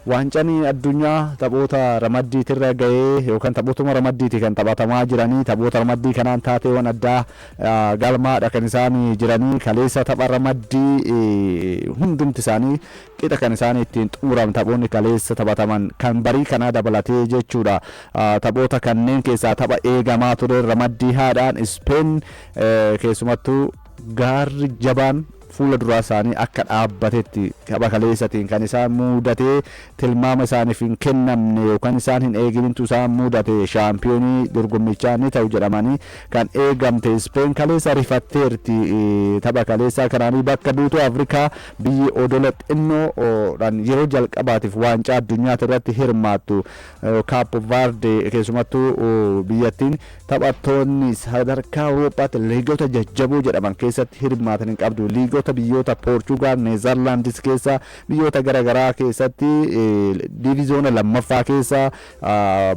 Waancaan addunyaa taphoota ramaddiitirra ga'ee yookaan taphootuma ramaddiiti kan taphatamaa jiranii. Taphoota ramaddii kanaan taateewwan addaa galmaadha kan isaan jiranii. Kaleessa tapha ramaddii hundumti isaanii qixa kan isaan ittiin xumuran, taphoonni kaleessa taphataman kan barii kanaa dabalatee jechuudha. Taphoota kanneen keessaa tapha eegamaa ture ramaddii haadhaan Ispeen keessumattuu gaarri jabaan fuula duraa isaanii akka dhaabbatetti tapha kaleessatiin kan isaan mudatee, tilmaama isaaniif hin kennamne yookaan isaan hin eeginintu isaan mudate. Shaampiyoonii dorgommichaa ni ta'u jedhamanii kan eegamte Ispeen kaleessa rifatteerti. Tapha kaleessaa kanaanii bakka buutuu Afrikaa, biyyi odola xinnoodhaan yeroo jalqabaatiif waancaa addunyaati irratti hirmaattu Kaap Vaarde, keessumattuu biyyattiin taphattoonni sadarkaa Awurooppaatti liigota jajjaboo jedhaman keessatti hirmaatan hin qabdu. Liigota biyyoota Poorchugaal, Neezerlaandis keessa, biyyoota garaagaraa keessatti divizoona lammaffaa keessa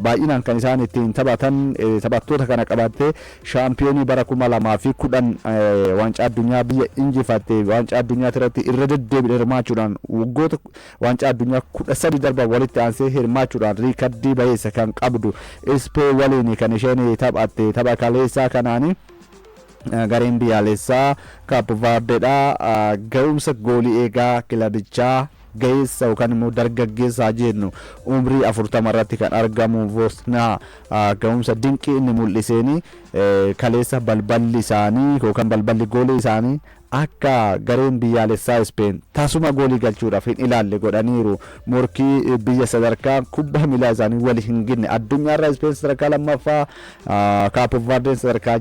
baay'inaan kan isaan ittiin taphatan taphattoota kana qabattee, shaampiyoonii bara 2010 waancaa addunyaa biyya injifatte, waancaa addunyaa irratti irra deddeebiin hirmaachuudhaan, waggoota waancaa addunyaa 13 darban walitti aansee hirmaachuudhaan riikardii baheessa kan qabdu Ispeen waliin kan isheen taphatte. Tapha kaleessaa kanaanii gareen biyyaalessaa Kaap Vaardeedha ga'umsa goolii eegaa kilabichaa ga'eessa yookaan immoo dargaggeessaa jennu, umrii 40 irratti kan argamu Voosnaa, ga'umsa dinqii inni mul'iseeni kaleessa balballi isaanii yookaan balballi goolii isaanii akka gareen biyyaalessaa Ispeen tasuma goolii galchuudhaaf hin ilaalle godhaniiru. Morkii biyya sadarkaa kubbaa miilaa isaanii wali hin ginne, addunyaarraa Ispeen sadarkaa lammaffaa, Kaap Vaardeen sadarkaa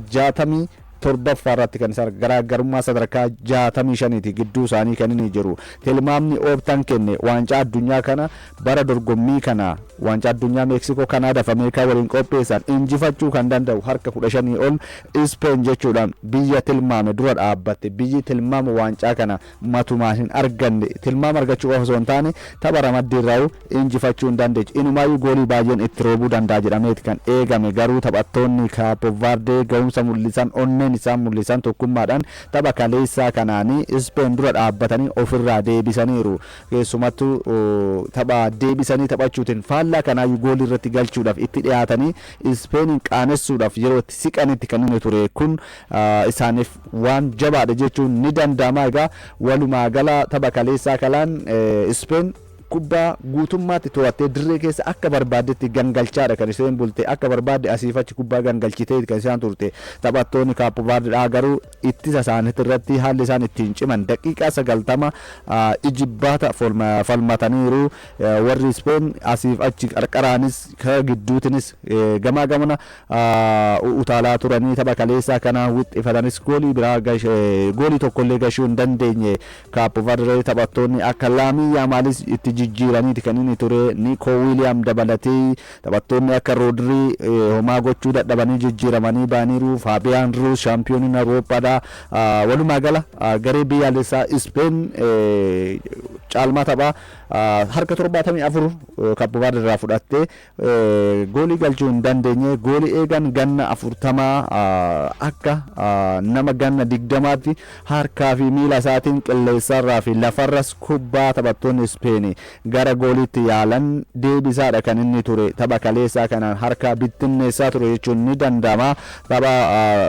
67ffaa irratti kan isaan, garaagarummaa sadarkaa 65ti gidduu isaanii kan inni jiru. Tilmaamni Ooptaan kenne waancaa addunyaa kana, bara dorgommii kana waancaa addunyaa Meeksikoo, Kanaadaa fi Ameerikaa waliin qopheessan injifachuu kan danda'u harka 15 ol Ispeen jechuudhaan biyya tilmaame dura dhaabbatte. Biyyi tilmaama waancaa kana matumaan hin arganne, tilmaama argachuu qofa osoo hin taane tapha ramaddii irraa injifachuu hin dandeechu, inumaayyuu goolii baay'een itti roobuu danda'a jedhameeti kan eegame. Garuu taphattoonni Kaapo Vaardee ga'umsa mul'isan, onneen isaan mul'isan, tokkummaadhaan tapha kaleessaa kanaanii Ispeen dura dhaabbatanii ofirraa deebisaniiru. Keessumattuu tapha deebisanii taphachuutiin faallaa kanaayyuu goolii irratti galchuudhaaf itti dhiyaatanii Ispeeniin qaanessuudhaaf yeroo itti siqanitti kan inni ture. Kun isaaniif waan jabaadha jechuun ni danda'ama. Egaa walumaa gala tapha kaleessaa kalaan Ispeen kubbaa guutummaatti to'attee dirree keessa akka barbaaddetti gangalchaadha kan isheen bulte. Akka barbaadde asiif achi kubbaa gangalchitee kan isaan turte. Taphattoonni Kaappovaardidhaa garuu ittisa isaaniitti irratti haalli isaan ittiin ciman, daqiiqaa 90 ijibbaata falmataniiru. Warri Ispeen asiif achi qarqaraanis kara gidduutinis gamaa gamana utaalaa turanii tapha kaleessaa kana wixxifatanis goolii biraa, goolii tokkollee gashuu hin dandeenye. Kaappovaardee taphattoonni akka Laamii Yaamaalis itti jijjiiraniiti kan inni ture. Niikoo Wiiliyaam dabalatee taphattoonni akka Roodrii homaa gochuu dadhabanii jijjiiramanii ba'aniiru. Faabiyaan Ruus shaampiyooniin Awurooppaadha. Walumaa gala garee biyyaalessaa Ispeen caalmaa taphaa harka 74 Kaappovaard irraa fudhattee goolii galchuu hin dandeenye. Goolii eegan ganna 40 akka nama ganna 20tti harkaa fi miila isaatiin qilleensarraa fi lafarras kubbaa taphattoonni Ispeen gara gooliitti yaalan deebisaadha kan inni ture. Tapha kaleessaa kanaan harka bittinneessaa ture jechuun ni danda'ama.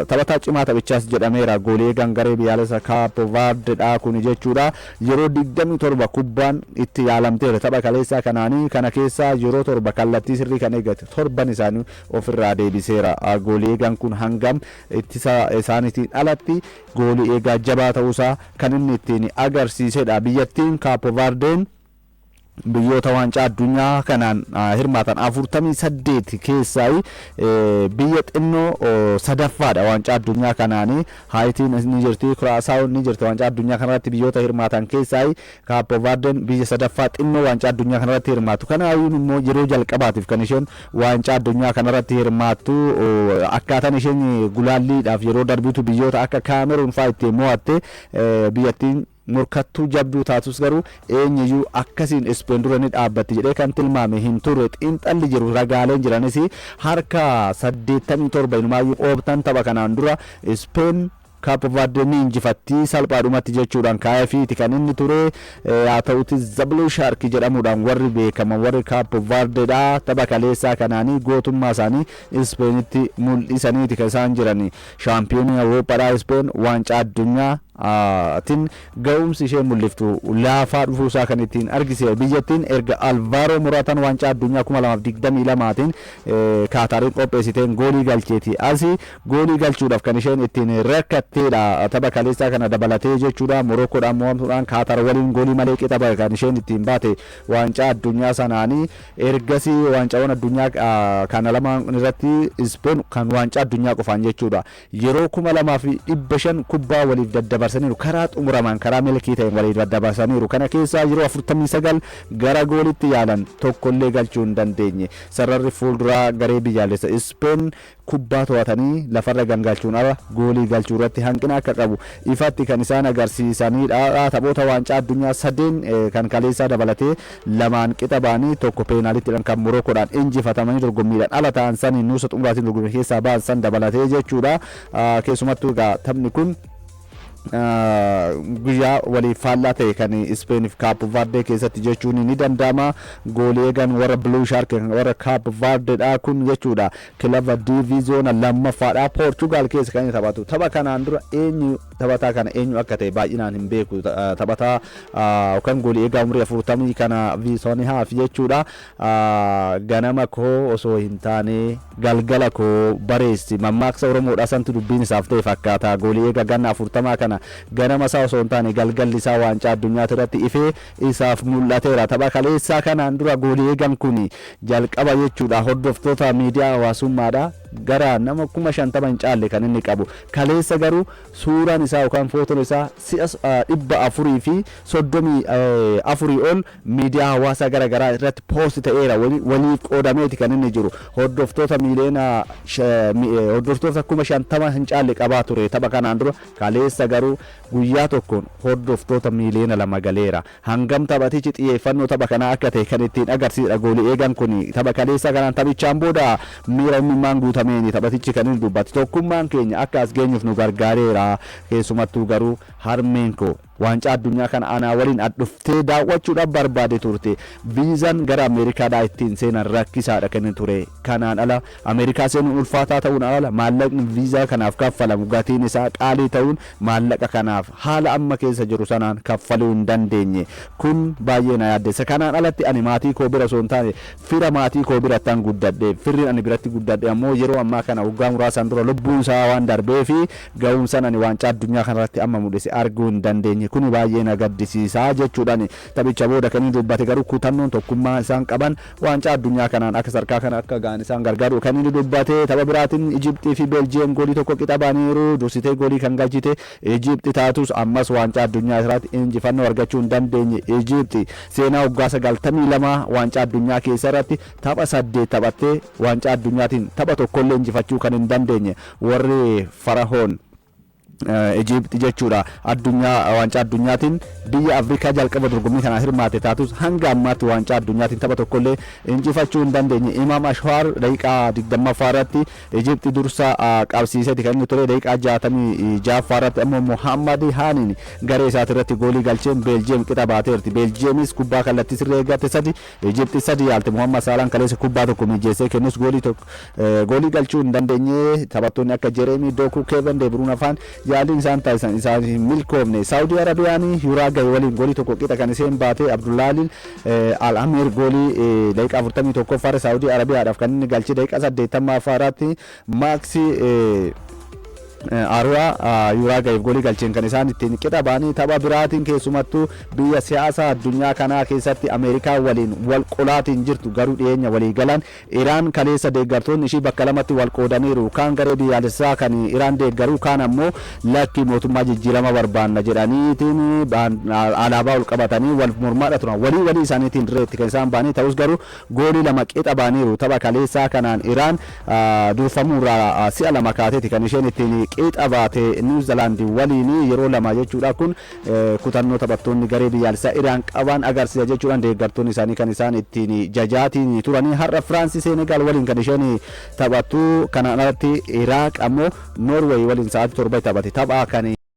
Taphataa cimaa taphichaas jedhameera. Goolii eegan garee biyyaalessa Kaappovaardedha kuni jechuudha. Yeroo 27 kubbaan itti yaalamteera tapha kaleessaa kanaanii. Kana keessaa yeroo torba kallattii sirrii kan eeggate, torban isaanii ofirraa deebiseera. Goolii eegan kun hangam ittisa isaaniitiin alatti goolii eegaa jabaa ta'uusaa kan inni ittiin agarsiisedha. Biyyattiin Kaappovaardeen biyyoota waancaa addunyaa kanaan hirmaatan 48 keessaa biyya xinnoo sadaffaadha waancaa addunyaa kanaanii. Haayitiin ni jirti, Kuraasaawon ni jirti. Waancaa addunyaa kanarratti biyyoota hirmaatan keessaa Kaappovaardeen biyya sadaffaa xinnoo waancaa addunyaa kanarratti hirmaattu. Kanaayyuu immoo yeroo jalqabaatiif kan isheen waancaa addunyaa kanarratti hirmaattu. Akkaataan isheen gulaalliidhaaf yeroo darbitu biyyoota akka Kaameruun fa'aa ittiin mo'atte, biyyattiin morkattuu jabduu taatus garuu eenyuyyuu akkasiin Ispeen dura ni dhaabbatti jedhee kan tilmaame hin turre. Xiinxalli jiru, ragaaleen jiranis harka 87 inumaayyuu Ooptan tapha kanaan dura Ispeen Kaap Vardee ni injifatti salphaadhumatti jechuudhaan kaa'eefiiti kan inni ture. Haa ta'uti, The Blue Shark jedhamuudhaan warri beekaman warri Kaap Vardeedha. Tapha kaleessaa kanaanii gootummaa isaanii Ispeenitti mul'isaniiti kan isaan jiran. Shaampiyoonii Awurooppaadha Ispeen. Waancaa addunyaa tiin ga'umsi ishee mul'iftu laafaa dhufuusaa kan ittiin argisiise. Biyyattiin erga Alvaaroo Moraataan waancaa addunyaa 2022tiin Kaataariin qopheessiteen goolii galcheeti asii goolii galchuudhaaf kan isheen ittiin rakkatteedha. Tapha kaleessaa kana dabalatee jechuudha, Morokkoodhaan mo'amtuudhaan Kaataar waliin goolii malee qixa kan isheen ittiin baate waancaa addunyaa sanaanii. Ergasii waancaawwan addunyaa kana lamaan irratti Ispeen kan waancaa addunyaa qofaan jechuudha yeroo 2500 kubbaa waliif daddabarsaniiru, karaa xumuramaan, karaa milkii ta'een waliif daddabarsaniiru. Kana keessaa yeroo 49 gara goolitti yaalan, tokkollee galchuu hin dandeenye. Sararri fuulduraa garee biyyaalessa Ispeen kubbaa to'atanii lafarra gangalchuun ala goolii galchuu irratti hanqina akka qabu ifatti kan isaan agarsiisanidha. Taphoota waancaa addunyaa sadeen kan kaleessaa dabalatee lamaan qixa ba'anii, tokko peenaalittiidhaan kan Morokkoodhaan injifatamanii dorgommiidhaan ala ta'an sanii, nuusa xumuraatiin dorgommii keessaa ba'an san dabalatee jechuudha. Keessumattuu egaa taphni kun guyyaa waliif faallaa ta'e kan Ispeeniif Kaap Vardee keessatti jechuun ni danda'ama. Goolii eegan warra Blue Shark, warra Kaap Vardeedha kun jechuudha. Kilaba diviizoona lammaffaadha Poorchugaal keessa kan inni taphatu. Tapha kanaan dura eenyu taphataa kana eenyu akka ta'e baay'inaan hin beeku. Taphataa yookaan goolii eegaa umurii 40 kana Viisoonihaaf jechuudha. "Ganama koo osoo hin taane galgala koo bareessi" mammaaksa Oromoodha santu dubbiin isaaf ta'e fakkaata. Goolii eegaa ganna 40 kana ganama isaa osoo hin taane galgalli isaa waancaa addunyaati irratti ifee isaaf mul'ateera. Tapha kaleessaa kanaan dura goolii eegan kun jalqaba jechuudha hordoftoota miidiyaa hawaasummaadha gara nama 50,000 hin caalle kan inni qabu. Kaleessa garuu suuraan isaa yookaan footoon isaa si'a 434 ol miidiyaa hawaasaa gara garaa irratti post ta'eera, waliif qoodameeti kan inni jiru. Hordoftoota miiliyoona, hordoftoota 50,000 hin caalle qabaa ture tapha kanaan dura. Kaleessa garuu guyyaa tokkoon hordoftoota miiliyoona 2 galeera. Hangam taphatichi xiyyeeffannoo tapha kanaa akka ta'e kan ittiin agarsiisedha. Goolii eegan kun tapha kaleessa kanaan taphichaan booda miira imimmaan guutameen taphatichi kan inni dubbate: "Tokkummaan keenya akka as geenyuuf nu gargaareera. Keessumattuu garuu harmeen koo waancaa addunyaa kana anaa waliin dhuftee daawwachuudhaaf barbaade turte. Viizaan gara Ameerikaadhaa ittiin seenan rakkisaadha kan ture. Kanaan ala Ameerikaa seenuun ulfaataa ta'uun ala maallaqni viizaa kanaaf kaffalamu gatiin isaa qaalii ta'uun maallaqa kanaaf haala amma keessa jiru sanaan kaffaluu hin dandeenye. Kun baay'ee na yaaddessa. Kanaan alatti ani maatii koo bira osoo hin taane fira maatii koo birattan guddadhe. Firri ani biratti guddadhe ammoo yeroo ammaa kana waggaa muraasaan dura lubbuun isaa waan darbee fi ga'umsaan ani waancaa addunyaa kanarratti amma mul'ise arguu hin dandeenye. Kuni baay'ee na gaddisiisaa" jechuudhaan taphicha booda kan inni dubbate. Garuu kutannoon tokkummaa isaan qaban waancaa addunyaa kanaan akka sarkaa kana akka ga'an isaan gargaaru kan inni dubbate. Tapha biraatiin Ijiptii fi Beeljiyeem goolii tokko qixa ba'aniiru. Dursitee goolii kan galchite Ijipti taatus ammas waancaa addunyaa irratti injifannoo argachuu hin dandeenye. Ijipti seenaa waggaa 92 waancaa addunyaa keessa irratti tapha saddeet taphattee waancaa addunyaatiin tapha tokkollee injifachuu kan hin dandeenye warri Farahoon Ijipti jechuudha. Addunyaa waancaa addunyaatiin biyya Afrikaa jalqaba dorgommii kanaa hirmaate taatus hanga ammaatti waancaa addunyaatiin tapha tokkollee injifachuu hin dandeenye. Imaam Ashwaar daqiiqaa 20ffaa irratti Ijipti dursa qabsiiseeti kan inni ture. Daqiiqaa 66ffaa irratti ammoo Muhammad Haaniin garee isaati irratti goolii galcheen Beeljiyeem qixa baateerti. Beeljiyeemis kubbaa kallattii sirrii eeggatte sadi, Ijipti sadi yaalte. Muhammad Saalaan kaleessa kubbaa tokko mijeessee kennus goolii tokko goolii galchuu hin dandeenye. Taphattoonni akka Jereemii Doku, Kevin De Bruyne afaan yaaliin isaan taasisan isaan hin milkoofne. Saawudii Arabiyaan Yuraagay waliin goolii tokko qixa kan isheen baate. Abdullaalil Al Amir goolii daqiiqaa 41ffaa Saawudii Arabiyaadhaaf kan inni galche. Daqiiqaa 80ffaa irratti Maaksi Aruwaa Yuraagayiif goolii galcheen kan isaan ittiin qixa ba'anii. Tapha biraatiin keessumattuu biyya siyaasa addunyaa kanaa keessatti Ameerikaa waliin wal qolaatiin jirtu, garuu dhiyeenya walii galan Iraan, kaleessa deeggartoonni ishii bakka lamatti wal qoodaniiru. Kaan garee biyyaalessaa kan Iraan deeggaru, kaan ammoo lakki, mootummaa jijjiirama barbaanna jedhaniitiin alaabaa ol qabatanii wal mormaadha turan. Walii walii isaaniitiin dirreetti kan isaan ba'anii ta'us garuu goolii lama qixa ba'aniiru. Tapha kaleessaa kanaan Iraan durfamuurraa si'a lama kaateeti kan isheen ittiin qixa baate Niwuzilaand waliin yeroo 2 jechuudha. Kun kutannoo taphattoonni garee biyyaalessaa Iraan qaban agarsiisa jechuudhaan deeggartoonni isaanii kan isaan ittiin jajaatiin turanii. Har'a Firaansi Seenegaal waliin kan isheen taphattu. Kanaan alatti Iraaq ammoo Noorweey waliin sa'aatii 7 taphate tapha kan